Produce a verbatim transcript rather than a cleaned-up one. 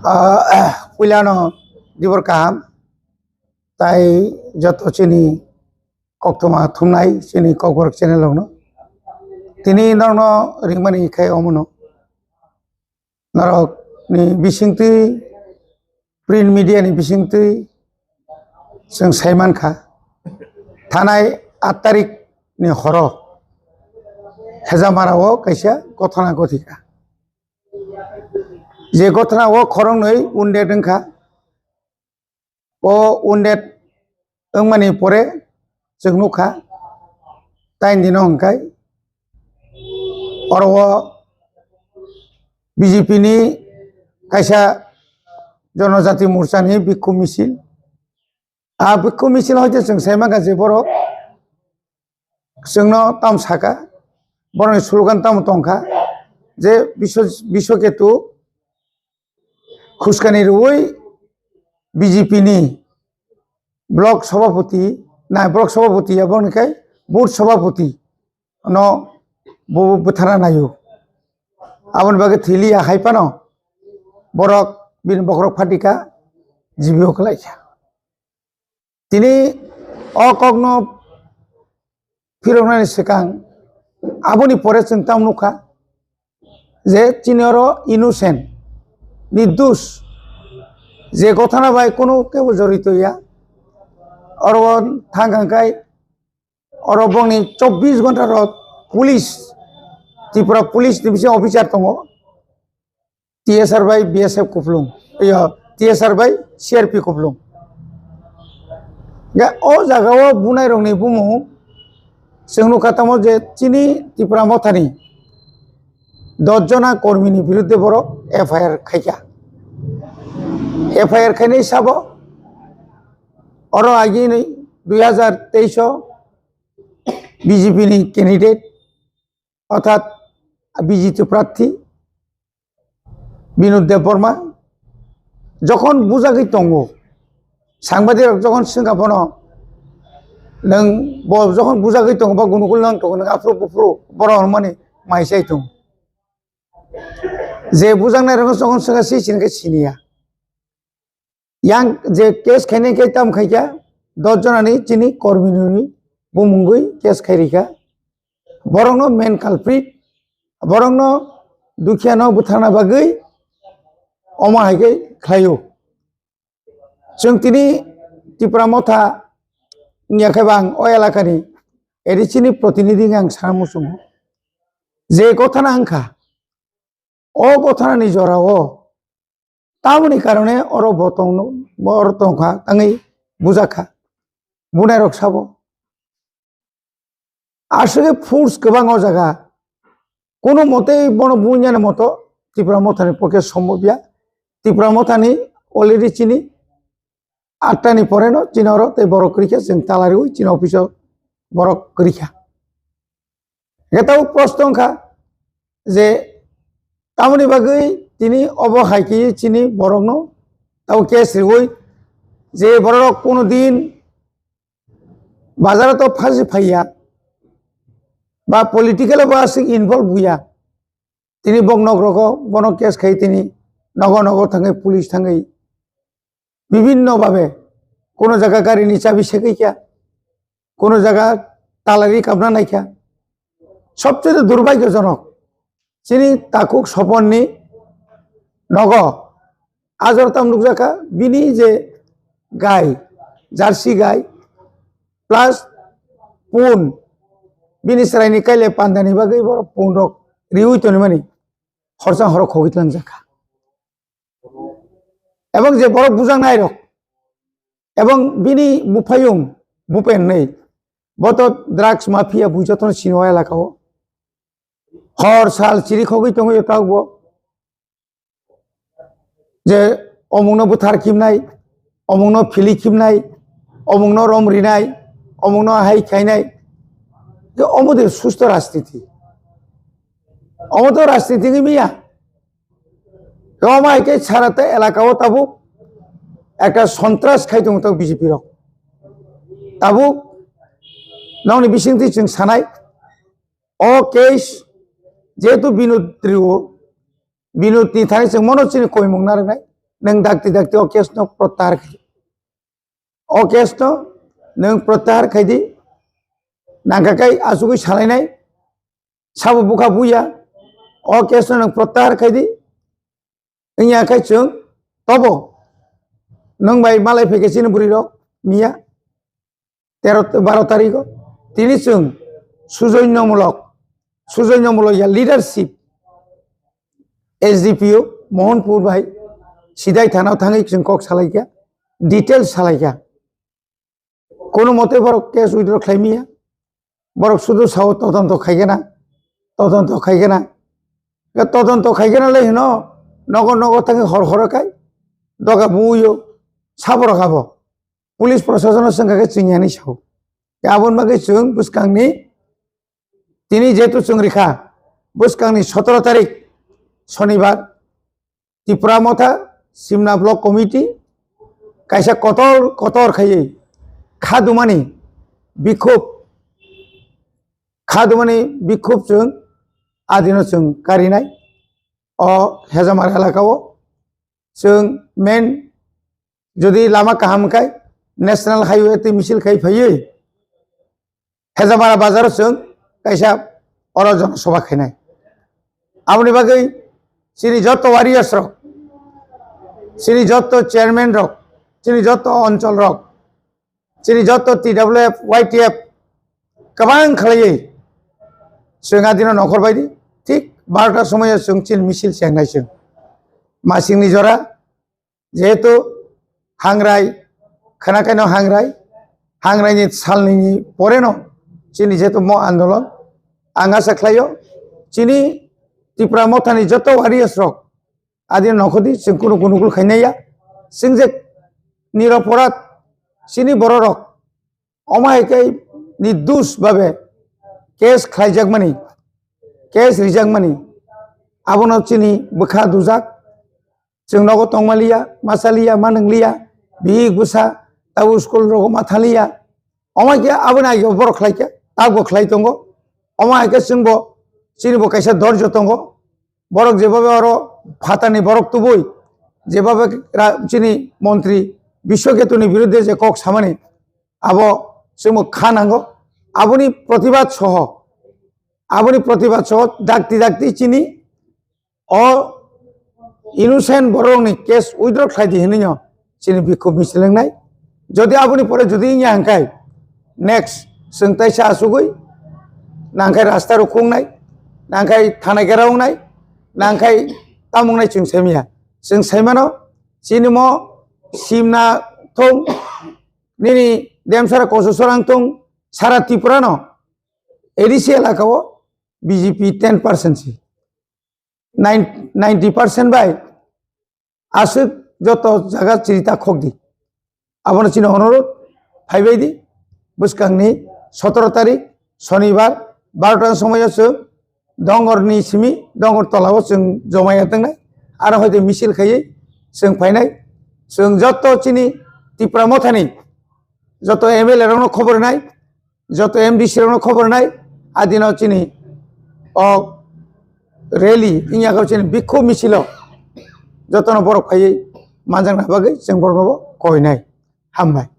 Ah, puilano dibor kaham, tai joto chini koktwma thumnai chini Kokborok channel rokno. Tini norokno ringmani khe omono. Norokni bisingtwi, print media ni bisingtwi chwng sai mankha, thanai aat tarik ni horo Hejamara o kaisa gothana gothikha. Je gothana o khoroknwi wounded wngkha. O wounded wngmani pore chwng nukha, taini dino hwnkhe oro o B J P ni kaisa Jonojati Morcha ni bikkhub misil. A bikkhub misil hoite chwng sai mankha je borok chwngno tamo saka, borokni slogan tamo tongkha je Biswa-, Biswaketu khuskani rwui B J P ni block sabhapati, na block sabhapati ya borokni khai booth sabhapati no bo bwthana naio. Aboni bagwi thwi liya hai phano borok bini bokhorok phatikha, G B o kwlaikha. Tini o kokno phiroknani swkang aboni pore chwng tamo nukha je chini oro innocent, nirdosh, je gothana bai kunu kebo jorito ya. Oro thang hwnkhe oro bongni chobbish ghonta rok police, Tripura police ni bisingo officer tongo. T S R bai B S F kupulung, iyo, T S R bai C R P kupulung. Ga o jaga o bunai rokni bumung chwng nukha tamo je chini Tipra Mothani dos jona kormini biruddhe borok F I R khaikha. F I R khainai sabo oro agini dui hazar teis o B J P ni candidate, orthat B J P prarthi Binod Debbarma jokhon bujagwi tongo, sangbadirok jokhon swngkha bono, nwng bo jokhon bujagwi tongo, ba gunukul nang tongo, nwng aphuru buphuru borok hwnmani mai chai tongo. Je bujaknairokno jokhon swngkha, se sinkhe siniya. Yang je case khainai khe tam khaikha, dos jonani chini korminuni bumungwi case khairikha. Borokno main culprit, borokno dukhiano butharna bagwi omo hai khe khlaio. Chwng tini Tipra Motha wngya khe bang o elakani A D C ni protinidhi wngya ang sana muchungo. Je gothana wngkha, o gothanani jorao tamoni karone oro bo tongno, bo oro tongkha, tangwi bujakha. Bunairok sabo. Aswkhe force kwbang o jaga. Kono motei bono bunyani moto Tipra Mothani pokhe sombobya. Tipra Mothani already chini atta ni pore no chini oro tei borok kwrwikha, chwng talariwi chini office o borok kwrwikha. Hwnkhe tabuk prosto wngkha je tamoni bagwi tini obo hai khe chini borokno tabuk case riwi je borok kono din bazaro to phasi phaiya ba political bo aswk involve buya. Tini bok nok rogo bono case khai tini nogo nogo thangwi police thangwi bibinno babe kono jaga gari ni chabi segwi kha, kono jaga talari kabna nai kha. Sobcheye durbhagyojonok chini takhuk Sopon ni nogo ajor tam nukjakha bini je gai, jersey gai plus pun bini chwraini kailai pandani bagwi borok pun rok riwi tonimani horsa horo khogwi tlangjak kha. Ebong je borok bujaknai rok, ebong bini buphayung Bhupen nei, bo to drugs mafia bui jotono sino elaka o. Hor sal chiri khogwi tongwi tabuk bo. Je omungno buthar khimnai, omungno phili khimnai, omungno rom rinai, omungno hai khainai. Je omo de susto rajniti. Omo to rajniti wngwi manya. Omo hai khe sara te elaka o tabuk ekta sontras khai tongo tabuk B J P rok. Tabuk nokni bisingtwi chwng sanai, o case jehetu Binod Trio Binod ni thani chwng mono chini koimung narwknai. Nwng dakti dakti o case no protyahar khai. O case no nwng protyahar khai di. Nangkha kai achugwi salainai. Sabo bukha buya. O case no nwng protyahar khai di. Wngya khe chwng tobo nwng bai malai phaikhe chini bwrwi rok miya tero baro tarikh o tini chwng sujoinnomulok, sujoinnomulok ya leadership S D P O Mohanpur bai sidai thana o thangwi chwng kok salaikha, details salaikha. Kono mote borok case withdraw khlai miya. Borok sudu sao todonto khaigena, todonto khaigena. Ga todonto khaigena le hino nogo nogo thangwi hor horo kai doga buyo saborok abo. Police prosasono swngkha khe chwng yani sao. Ga aboni bagwi chwng bwskangni tini jehetu chwng rikha bwskangni sotoro tarik Sonibar Tipra Motha Simna Block Committee kaisa kotor kotor khaiwi khadumani bikhub, khadumani bikhub chwng adino chwng karinai. O Hejamar elaka o chwng main jodi lama kaham khai National Highway tei misil khai phaiwi Hejamara bazar o chwng kaisa oro jono soba khainai. Aboni bagwi chini joto warriors rok, chini joto chairman rok, chini joto onchol rok, chini joto T W F, Y T F kwbang khlaiwi chwng adino nokhor baidi thik barota somoyo chwng chini misil chengnai chwng. Masingni jora jehetu hangrai, khana kaino hangrai, hangraini salnini poreno chini jehetu mo andolon, ang asa khlaio, chini Tipra Mothani joto warriors rok adino nokhodi chwng kunu kunu kul khainaiya, chwng je niroporat chini bororok omo hai khe nirdosh babe case khlaijakmani, case rijakmani, abono chini bwkha dujak, chwng nogo tongmaliya, masaliya, manwngliya, bihik bwsa, tabuk school rogo mathaliya. Omo hai khe aboni age borok khlai khe, takbo khlai tongo. Omo hai khe chwngbo, chini bo kaisa dorjo tongo. Borok jebabe oro phatani borok tubui, jebabe ra-, chini montri Biswaketuni birudde je kok samani, abo chwngbo kha nango. Aboni protibad soho, aboni protibad soho dakti dakti chini o innocent borokni case withdraw khlai di hinwi no chini bikhub misil wngnai. Jodi aboni pore jodi wngya hwnkhai next chwng taisa achugwi nangkhai rasta rok khungnai, nangkhai thana gera wngnai, nangkhai tamungnai chwng saimanya. Chwng saimano chini mo simna thung nini demsara koso sorang thung sara Tripura no A D C elaka o B J P ten percent si. Nine-, ninety percent bai aswk joto jaga chirita khokdi. Abono chini onurodh phaibaidi bwskangni sotoro tarik Sonibar barota ni somoio chwng dongorni simi dongor tolao chwng jomaya tongnai. Aro hoite misil khaiwi chwng phainai. Chwng joto chini Tipra Mothani joto M L A rokno khobor nai, joto M D C rokno khobor nai, adino chini o rally wngya khe chini bikhub misilo jotono borok phaiwi manjakna bagwi chwng borokno bo koinai. Hambai.